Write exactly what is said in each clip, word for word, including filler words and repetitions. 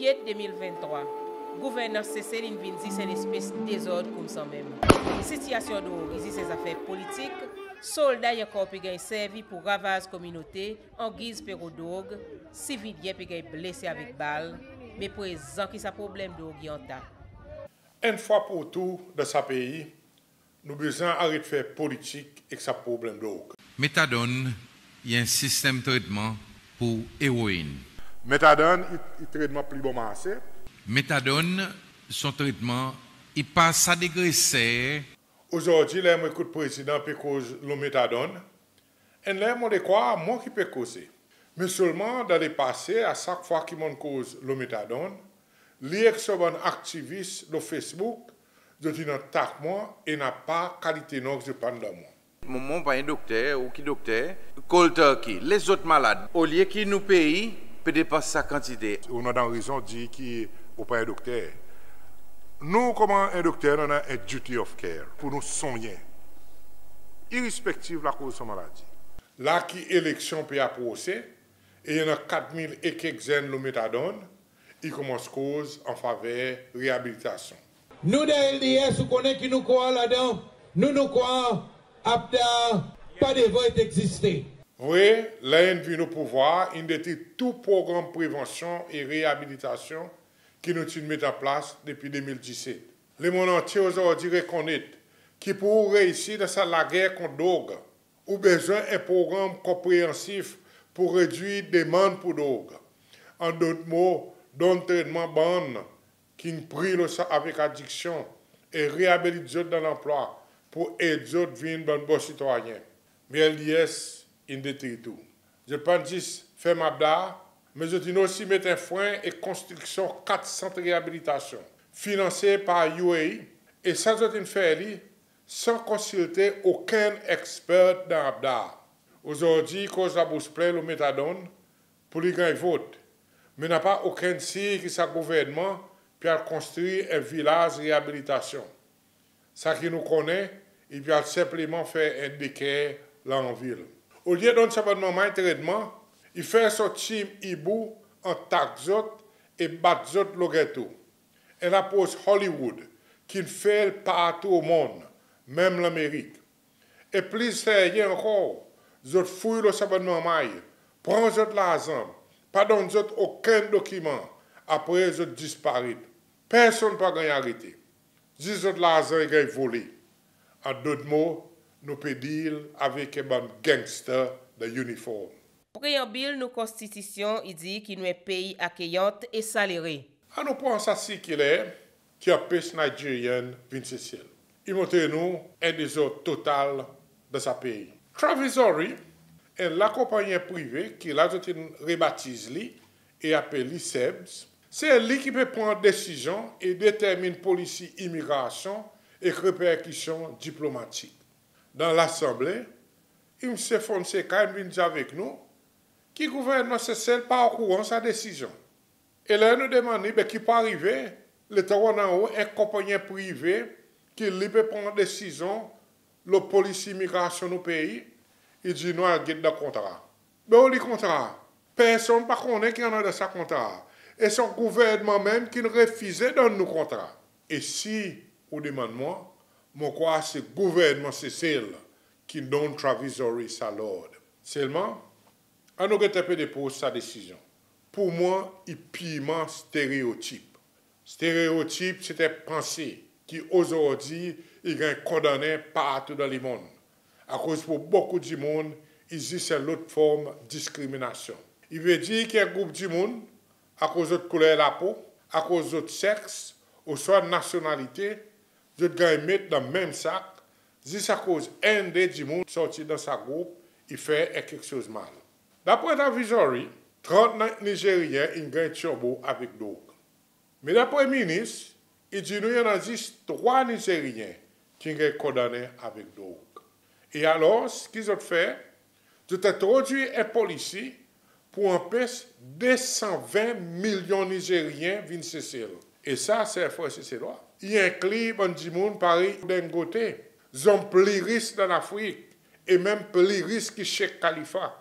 de mil venntrwa, gouvernans Sesel in vin zis en lespes dezord koumsa menm. Sitiyasyon drog i zis en zafer politik, solda i ankor pe ganny servi pour ravaz kominote angiz pe rod drog, sivilyen pe ganny blese avek bal, me prezan ki sa problenm drog i antak. Enn fwa pour tou dan sa pei, nou bezwen aret fer politik ek sa problenm drog. Methadone i en sistenm tretman pour eroin. Methadone i, i tretman pli bon marse. Methadone son tretman i pa sa degre ser. Ozordi ler mon ekout Prezidan pe koz lo methadone, enn ler mon le krwar mwan ki pe koze. Me selman dan lepase, a sak fwa ki mon'n koz lo methadone, li ek son bann aktivis lo Facebook, zot in atak mwan e napa kalite non ki zot pa'n donn mwan. Mwan, mwan pa en dokter, ou ki dokter, cold turkey, les zot malad. Olye ki nou pei pe depans sa kantite. Ou annan rezon dir ki ou pa en dokter. Nou konman en dokter, nou annan en duty of care pour nou sonnyen, irespektiv lakoz son maladi. La ki eleksyon pe aprose e i annan kat mil e kek zenn lo methadone, i konmans koz an faver reabilitasyon. Nou dan L D S, ou konnen ki nou krwar ladan, nou, nou krwar APDAR pa devret egziste. Vre, ler in vin o pouvwar, in detri tou progranm prevansyon e reabilitasyon ki nou ti'n met an plas depi de mil diset. Lemonn antye ozordi rekonnet ki pour ou reisi dan sa lager kont drog, ou bezwen en progranm konpreansif pour redwir demann pour drog. An dot mo, donn tretman bann ki'n pri lo sa avek adiksyon e reabilit zot dan lanplwa pour ed zot vin bann bon sitwayen. Me L D S in detri tou. Zot pa'n zis ferm APDAR, me zot in osi met en fren e konstriksyon kat sant reabilitasyon, finanse par U A E, e sa zot in fer li san konsilte okenn eksper dan APDAR. Ozordi i koz labous plen lo methadone pour li ganny vot, me napa okenn siny ki sa gouvernman pe al konstri en vilaz reabilitasyon. Sa ki nou konnen, i pe al senpleman fer en deker la anvil. Olye donn sa bann manmay tretman, i fer son tim ibou atak zot e bat zot lo geto. En lapros Hollywood ki'n fail partou o monn, menm Lanmerik. E pli serye ankor, zot fouy lo sa bann manmay, pran zot larzan, pa donn zot okenn dokiman, apre zot disparet. Personn pa ganny arete. Zis zot larzan i ganny vole. An dot mo, nou pe deal avek en bann gangster dan iniform. Preanbil nou Konstitisyon i dir ki nou en pei akeyan e salere. Annou pran sa sirkiler ki anpes Nigerian vin Sesel. I montre nou en dezord total dan sa pei. Travizory, en lakonpannyen prive ki la zot in rebatiz li e apel li SEBS, se li ki pe pran desizyon e determin polisi imigrasyon ek reperkisyon diplomatik. Dan Lasanble, Msye Fonseka in vin dir avek nou ki gouvernman Sesel pa okouran sa desizyon. E ler nou demann li, be ki pou arive letan ou annan ou en konpannyen prive ki li pe pran desizyon lo polisi imigrasyon nou pei, i dir nou al get dan kontra. Be ou li kontra? Personn pa konnen ki annan dan sa kontra. E son gouvernman menm ki'n refize donn nou kontra. E si ou demann mwan, mon krwar se gouvernman Sesel ki donn Travizory sa lord. Selman, annou get en pe de pros sa desizyon. Pour mwan, i pirman stereotip. Stereotip se en panse ki ozordi i ganny kondannen partou dan lemonn. Akoz pour bokou dimoun, i zis en lot form diskriminasyon. I vedir ki en group dimoun, akoz zot kouler lapo, akoz zot seks, oswa nasyonalite, zot ganny met dan menm sak, zis akoz enn de dimoun sorti dan sa group i fer en keksoz mal. Dapre Travizory, trant Nizeryen in ganny tyonbo avek drog. Me dapre minis, i dir nou i annan zis trwa Nizeryen ki'n ganny kondannen avek drog. E alors, ki zot fer? Zot entrodwir en polisi pour anpes de san ven milyon Nizeryen vin Sesel. E sa, ser frer Seselwa, i enkli bann dimoun parey Dangote, zonm pli ris dan Lafrik, e menm pli ris ki Sheikh Khalifa,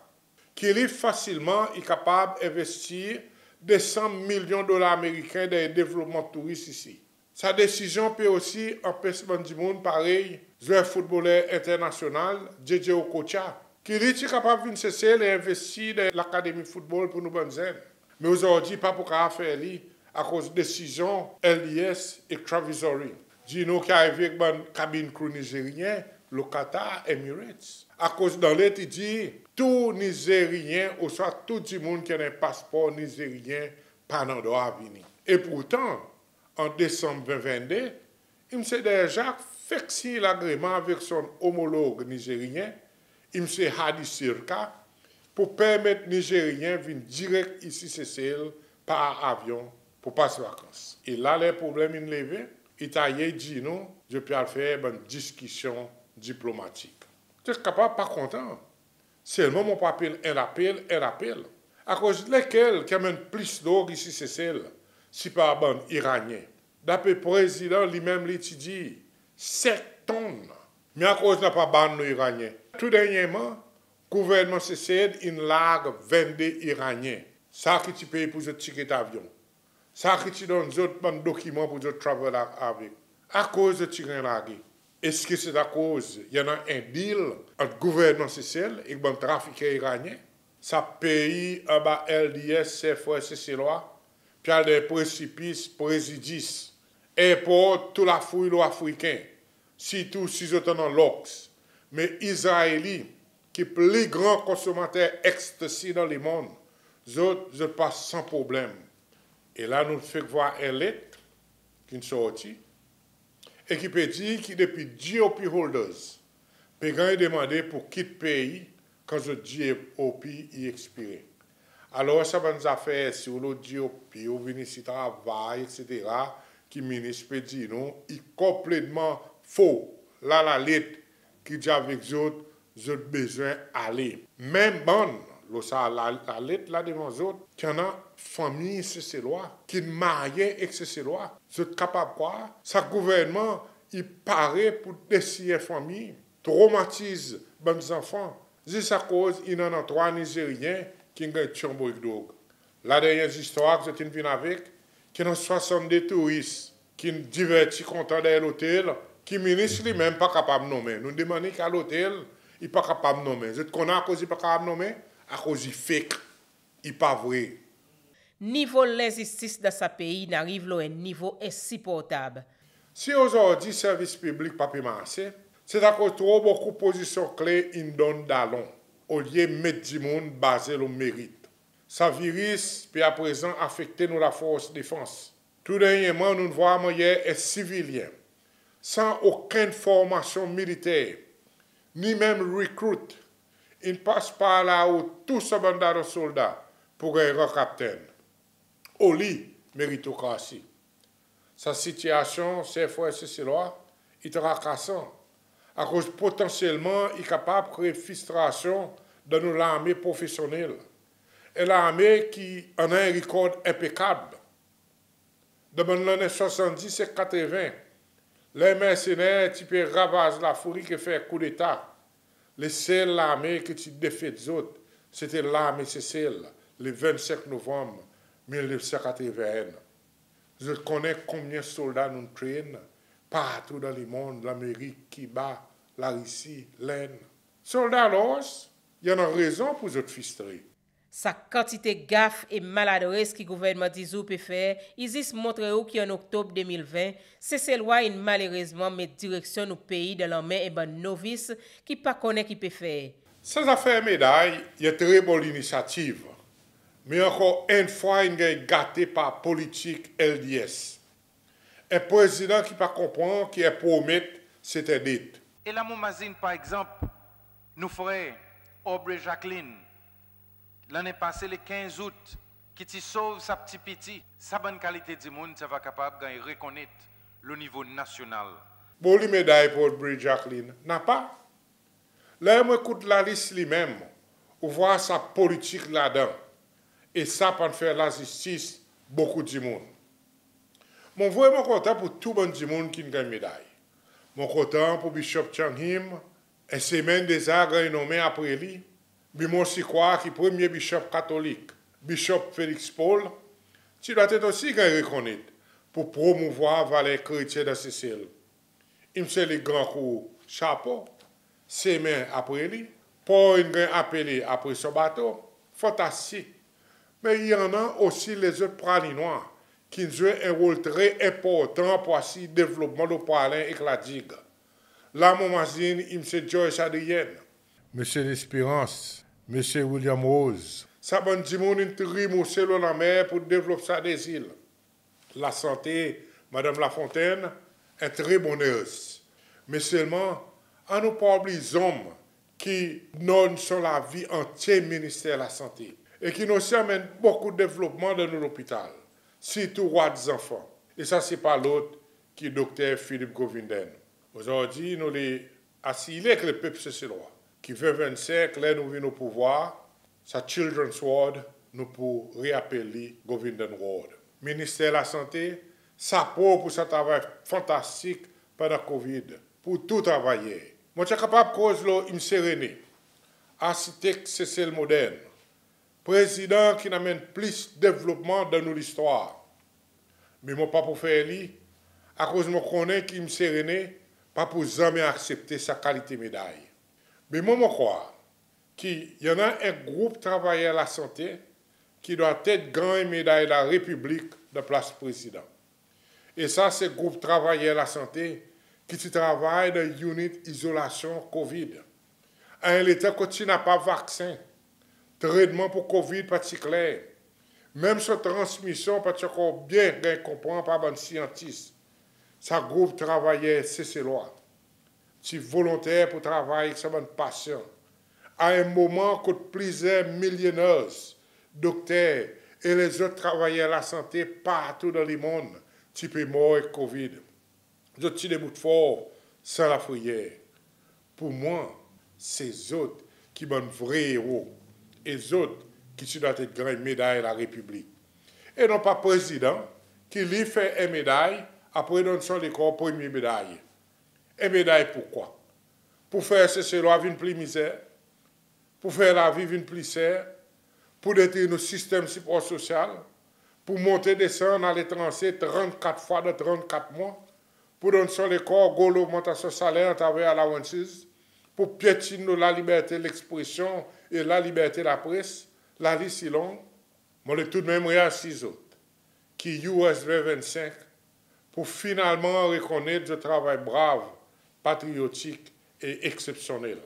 ki li fasilman i kapab envestir de san milyon dolar Ameriken dan en devlopman touris isi. Sa desizyon pe osi anpes bann dimoun parey zwer foutboler enternasyonal, J J Okocha, ki li ti kapab vin Sesel e envestir dan lakademi foutbol pour nou bann zenn. Me ozordi pa pou kapab fer li akoz desizyon L D S ek Travis Ory. Dir nou ki arive ek bann cabin crew Nizeryen lo Qatar Emirates. Akoz dan let i dir tou Nizeryen ouswa tou dimoun ki annan paspor Nizeryen pa annan drwa vini. E pourtan, an Desanm ven ven de, Msye Derjak fek siny lagreman avek son omolog Nizeryen, Msye Hadi Sirka, pour permet Nizeryen vin direk isi Sesel par avyon pour pas vakans. E la ler problenm in leve, i taye dir nou zot pe al fer bann diskisyon diplomatik. Zot kapab pa kontan. Selman mon pou apel en lapel en lapel. Akoz lekel ki anmenn plis drog isi Sesel, si pa bann Iranyen? Dapre Prezidan li menm li ti dir senk tonn. Me akoz napa bann lo Iranyen? Tou dernyerman, gouvernman Sesel in larg venn de Iranyen, sa ki ti pey pour zot tiket avyon, sa ki ti donn zot bann dokiman pour zot travel a-, avek. Akoz zot ti ganny large? Eski se akoz i annan en deal ant gouvernman Sesel ek bann trafiker Iranyen? Sa pei anba L D S, Ser Frer Seselwa, pe al dan presipis, prezidis, enport tou lafouy lo Afriken, sirtou si zot annan loks. Me Izraeli, ki pli gran konsomater ecstasy dan lemonn, zot, zot pas san problenm. E la nou fek vwar en let ki'n sorti e ki pe dir ki depi G O P holders pe ganny demande pour kit pei kan zot G O P i ekspire. Alor sa bann zafer si ou lo G O P, ou vin isi travay, etsetera, ki minis pe dir nou, i konpletman fo. La lalet ki dir avek zot, zot bezwen ale. Menm bann lo sa la, lalet la devan zot, ki annan fanmir Seselwa, ki'n marye ek Seselwa, zot kapab krwar sa gouvernman i pare pour desi en fanmir, tromatiz bann zanfan, zis akoz i annan trwa Nizeryen ki'n ganny tyonbo ek drog. La dernyen zistwar ki zot in vin avek, ki annan swasann de touris ki'n diverti kontan dan en lotel ki minis li menm pa kapab nonmen. Nou demann li ki lotel, i pa kapab nonmen. Zot konnen akoz i pa kapab nonmen? Akoz i fek, i pa vre. Nivo lenzistis dan sa pei in ariv lo en nivo ensiportab. Si ozordi servis piblik pa pe marse, se akoz tro bokou pozisyon kle in donn dalon, olye met dimoun baze lo merit. Sa viris pe aprezan afekte nou lafors defans. Tou dernyerman nou'n vwar mannyer en sivilyen, san okenn formasyon militer, ni menm recruit, in pas par lao tou sa bann dalon solda pour ganny ran kaptenn. Oli meritokrasi? Sa sitiyasyon, Ser Frer Seselwa, i trakasan, akoz potansyelman i kapab kree fristrasyon dan nou larme profesyonnel. En larme ki annan en rikord enpekab. Dan bann lannen swasanndis ek katreven, ler mersener ti pe ravaz Lafrik e fer koudeta, lesel larme ki ti defet zot, sete larme Sesel, le vennsenk Novanm mil nef san katreven en. Zot konnen konbyen solda nou'n train partou dan lemonn, Lamerik, Kiba, Larisi, Lenn. Solda los, i annan rezon pour zot fristre. Sa kantite gaf e maladres ki gouvernman dizour pe fer, i zis montre ou ki an Oktob de mil ven, Seselwa in malerezman met direksyon nou pei dan lanmen en bann novis ki pa konnen ki pe fer. Sa zafer meday, i en tre bon linisyativ, me ankor enn fwa in ganny gate par politik L D S. En prezidan ki pa konpran ki en promet se en det. E la mon mazin par egzanp nou frer Aubrey Jacquelin, lannen pase le kenz Out, ki ti sov sa pti piti, sa bann kalite dimoun ti ava kapab ganny rekonnet lo nivo nasyonal. Bon, li meday pour Aubrey Jacquelin? Napa. Ler mon ekout lalis li menm, ou vwar sa politik ladan, e sa pa'n fer lazistis bokou dimoun. Mon vreman kontan pour tou bann dimoun ki'n ganny meday. Mon kontan pour Bishop Chang Him, en semenn deza ganny nonmen apre li. Me mon osi krwar ki premye bishop katolik, Bishop Felix Paul, ti dwatet osi ganny rekonnet pour promouvwar valer kretyen dan Sesel. I msye li gran kou chapo, semen apre li, por in ganny apele apre son bato, fantastik. Me i annan osi lezot Pralinwa ki'n zwe en rol tre enportan pour asir devlopman lo Praslin ek La Digue. La mon mazin i msye Joyce Adrienne, msye Lesperans, msye William Rose. Sa bann dimoun in trimouse lo lanmer pour devlop sa de zil. Lasante, Madanm Lafontaine, en tre bon ners. Me selman, annou pa oubliy zonm ki donn son lavi antye Minister Lasante e ki'n osi anmenn bokou devlopman dan nou lopital, sirtou ward zanfan. E sa se pa lot ki Dokter Philippe Govinden. Ozordi nou le asire ek lepep Seselwa ki ven vennsenk, ler nou vin o pouvwar, sa Children's Ward, nou pou reapel li Govinden Ward. Minister Lasante, sapo pour sa travay fantastik pandan COVID pour tou travayer. Mon ti a kapab koz lo msye René, arsitek Sesel modern, Prezidan ki'n anmenn plis devlopman dan nou listwar. Me mon pa pou fer li, akoz mon konnen ki msye René pa pou zanmen aksepte sa kalite meday. Me mwan mon krwar ki i annan en group travayer lasante ki dwatet ganny meday Larepiblik dan plas Prezidan. E sa se group travayer lasante ki ti travay dan unit izolasyon COVID. A en letan kot ti napa vaksen, tretman pour COVID pa ti kler, menm son transmisyon pa ti ankor byen ganny konpran par bann syantis. Sa group travayer Seselwa ti volonter pour travay ek sa bann pasyan, a en moman kot plizyer milye ners, dokter e lezot travayer lasante partou dan lemonn ti pe mor ek COVID. Zot ti debout for san lafreyer. Pour mwan, se zot ki bann vre ero, e zot ki ti dwatet ganny meday Larepiblik. E non pa Prezidan ki li fer en meday, apre donn son lekor premye meday. En meday pour kwa? Pour fer Seselwa vin pli mizer? Pour fer lavi vin pli ser? Pour detri nou sistenm sipor sosyal? Pour monte desann aletranze trannkat fwa dan trannkat mwan? Pour donn son lekor gro logmantasyon saler atraver allowances? Pour pyetin nou laliberte lekspresyon e laliberte lapres? Lalis i long. Mon le toudmenm reasir zot ki US ven vennsenk pou finalman rekonnet zot travay brav, patriyotik e eksepsyonnel.